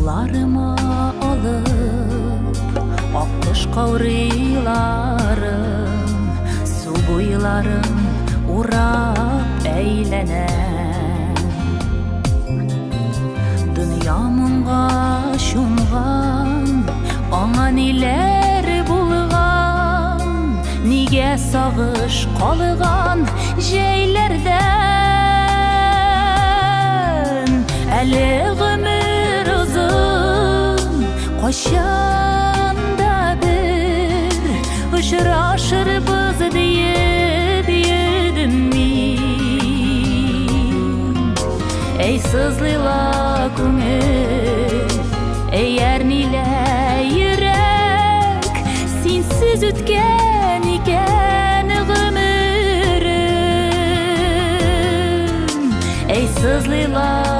Кулларыма алып, аккош каурыйларын, су буйларын урап әйләнәм. Дөнья моңга чумган, аңа ниләр булган, нигә сагыш калган җәйләрдән? Әле гомер озын, кайчан да бер очрашырбыз диеп йөрдем мин. Әй сызлый ла күңел, әй әрни лә йөрәк, синсез үткән икән гомерем. Әй сызлый ла.